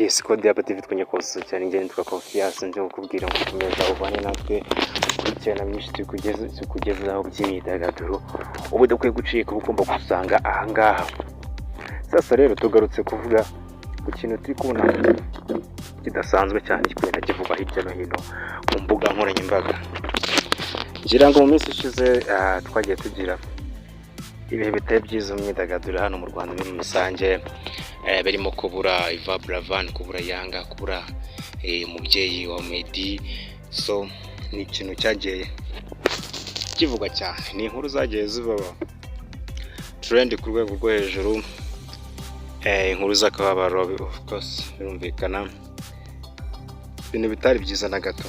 Yes, Code Yaba TV twongeye kubasuhuza cyane. Njye nitwa Confiance, nje kukubwira ngo komeza ubane natwe, ukurikirana byinshi tukugezaho by'imyidagaduro uba udakwiye gucika, uba ugomba gusanga ahangaha. Sasa rero tugarutse kuvuga ku kintu turi kubona kidasanzwe cyane, kigenda kivugwa hirya no hino ku mbuga nkoranyambaga. Ngira ngo mu minsi ishize twagiye tugira ibihe bitari byiza mu myidagaduro hano mu Rwanda muri rusange, birimo kubura Yvan Buravan, kubura Yanga, kubura umubyeyi wa Meddy. So ni ikintu cyagiye kivugwa cyane, ni inkuru zagiye ziba trend ku rwego rwo hejuru, inkuru z'akababaro, of course birumvikana, ibintu bitari byiza na gato.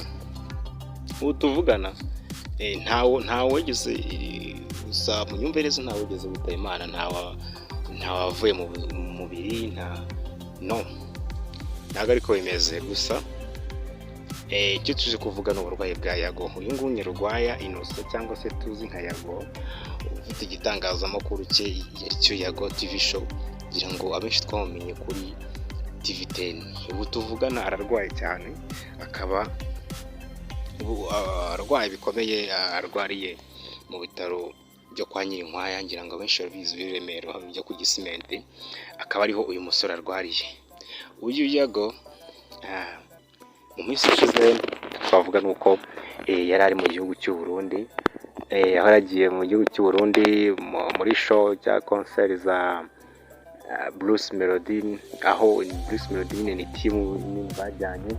Ubu tuvugana ntawe wigeze, gusa mu myumvire ze ntawe wigeze witaba Imana, ntawavuye mu mubiri, nta, no, ntabwo ariko bimeze. Gusa icyo tuje kuvuga ni uburwayi bwa Yago. Uyu nguyu Nyarwaya Innocent cyangwa se tuzi nka Yago, ufite igitangazamakuru cye aricyo Yago TV Show, kugira ngo abenshi twamumenye kuri TV 10. Ubu tuvugana ararwaye cyane, akaba ubu arwaye bikomeye, arwariye mu bitaro byo kwa Nyirinkwaya, ngira ngo abenshi barabizi, biri Remera bijya ku Gisimenti, akaba ariho uyu musore arwariye. Uyu Yago mu minsi ishize twavuga ni uko yari ari mu gihugu cy'u Burundi, aho yagiye mu gihugu cy'u Burundi muri show cyangwa concert za Bruce Melody, aho Bruce Melody nyine ni team bajyanye.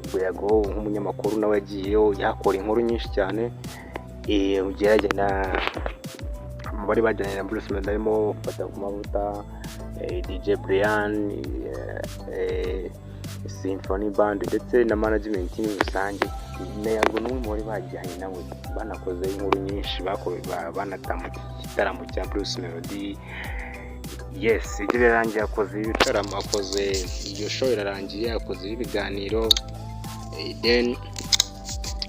Ubwo Yago nk'umunyamakuru nawe yagiyeyo, yakora inkuru nyinshi cyane. Gerageza mu bari bajyanye na Bruce Melody harimo Fatakumavuta, DJ Brian, Symphony Band ndetse na management muri rusange. Na Yago n'umwe mu bari bajyanye nawe, banakoze inkuru nyinshi, banatambutse igitaramo cya Bruce Melody. Yes, ibyo birarangiye, akoze ibitaramo, akoze iyo show irarangiye, akoze ibiganiro, then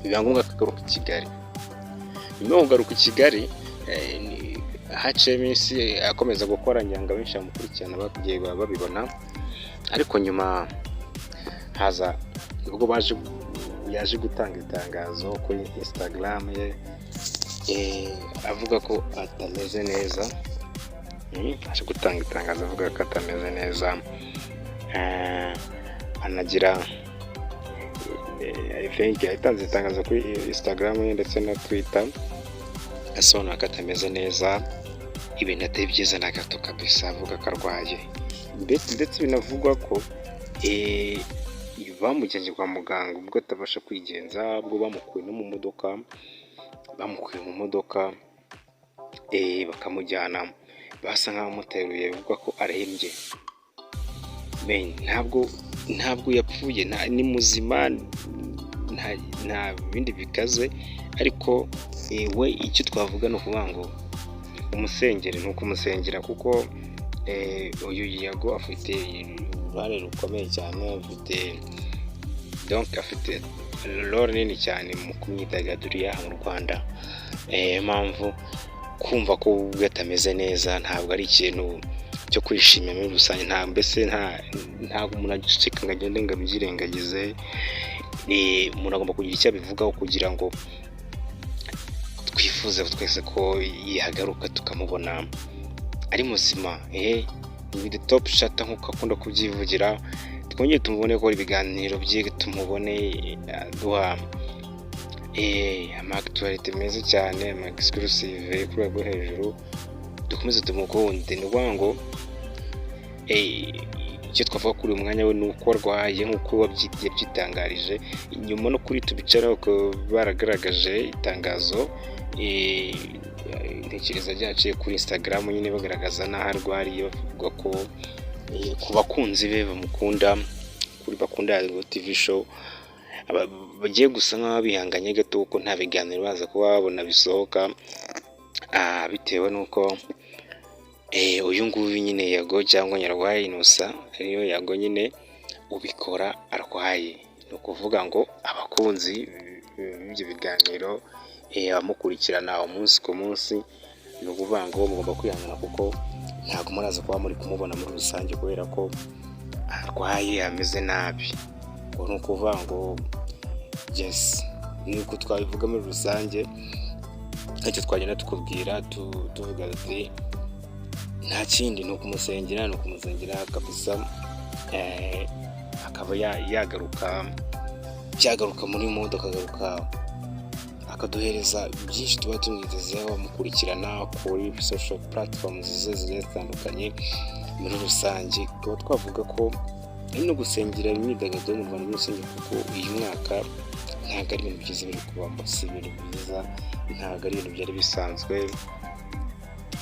biba ngombwa ko agaruka i Kigali. Nyuma yo kugaruka i Kigali, haciye iminsi akomeza gukora, ngira ngo abenshi bamukurikirana bagiye babibona, ariko nyuma haza ubwo baje yaje gutanga itangazo kuri Instagram ye, avuga ko atameze neza. Aje gutanga itangazo avuga ko atameze neza, anagira, I think yatanze itangazo kuri Instagram ye ndetse na Twitter asobanura ko atameze neza, ibintu atari byiza na gato kabisa, avuga ko arwaye, ndetse binavugwa ko bamujyanye kwa muganga ubwo atabasha kwigenza, ubwo bamukuye no mu modoka, bamukuye mu modoka bakamujyana, basa nk'abamuteruye, bivugwa ko arembye. Ntabwo yapfuye, ni muzima, nta bindi bikaze, ariko we icyo twavuga ni ukuvuga ngo umusengere, ni ukumusengera, kuko uyu Yago afite uruhare rukomeye cyane, afite, donc afite role nini cyane mu myidagaduro y'aha mu Rwanda. Niyo mpamvu kumva ko ubwe atameze neza ntabwo ari ikintu cyo kwishimira muri rusange, nta mbese ntabwo umuntu agiceceka ngo agende ngo abyirengagize, umuntu agomba kugira icyo abivugaho kugira ngo twifuze twese ko yahagaruka tukamubona ari muzima, ni the top shata nk'uko akunda kubyivugira, twongere tumubone akora ibiganiro bye, tumubone aduha ama actualité meza cyane, ama exclusive ku rwego rwo hejuru, dukomeze tumukunde. Ni ukuvuga ngo icyo twavuga kuri uyu mwanya we ni uko arwaye nk'uko yabyitangarije, nyuma no kuri tubicaraho baragaragaje itangazo, ntekereza ryaciye kuri Instagram nyine, bagaragaza n'aho arwariye, bavuga ko ku bakunzi be bamukunda, kuri bakunda Yago TV Show, bagiye gusa nk'aho bihanganye gato kuko nta biganiro baza kuba babona bisohoka, bitewe n'uko uyu nguyu nyine Yago cyangwa Nyarwaya Innocent ariyo Yago nyine ubikora arwaye. Ni ukuvuga ngo abakunzi b'ibyo biganiro, abamukurikirana umunsi ku munsi, ni ukuvuga ngo mugomba kwihangana kuko ntabwo muraza kuba muri kumubona muri rusange kubera ko arwaye, ameze nabi. Ubwo ni ukuvuga ngo yes, ni uko twabivuga muri rusange. Icyo twagenda tukubwira, tuvuga tuti nta kindi, ni ukumusengera, ni ukumusengera kabisa, akaba yagaruka muri mode, akagaruka akaduhereza byinshi tuba tumwitezeho. Mukurikirana kuri social platforms ze zigiye zitandukanye. Muri rusange tukaba twavuga ko ari no gusengera imyidagaduro mu Rwanda muri rusange, kuko uyu mwaka ntabwo ari ibintu byiza biri kubamo, si ibintu byiza, ntabwo ari ibintu byari bisanzwe.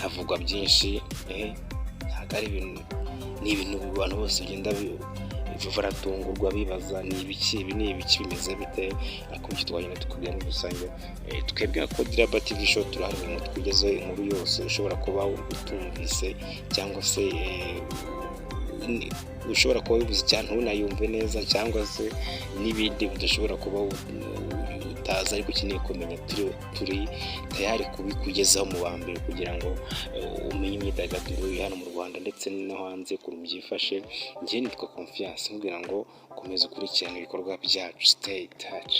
Havugwa byinshi, ntabwo ari ibintu, ni ibintu abantu bose bagenda baratungurwa, bibaza: ni ibiki ibi? Ni ibiki? Bimeze bite? Ariko icyo twagenda tukubwira muri rusange, twebwe nka Kodiraba TV Show turahari ngo tukugezeho inkuru yose ushobora kuba utumvise, cyangwa se ushobora kuba wibuze cyane ntunayumve neza, cyangwa se n'ibindi udashobora kuba utazi ariko ukeneye kumenya. Turi tayari kubikugezaho mu ba mbere kugira ngo umenye imyidagaduro iri hano mu Rwanda ndetse no hanze ukuntu byifashe. Njye nitwa Confiance, nkubwira ngo komeza ukurikirane ibikorwa byacu, stay touch.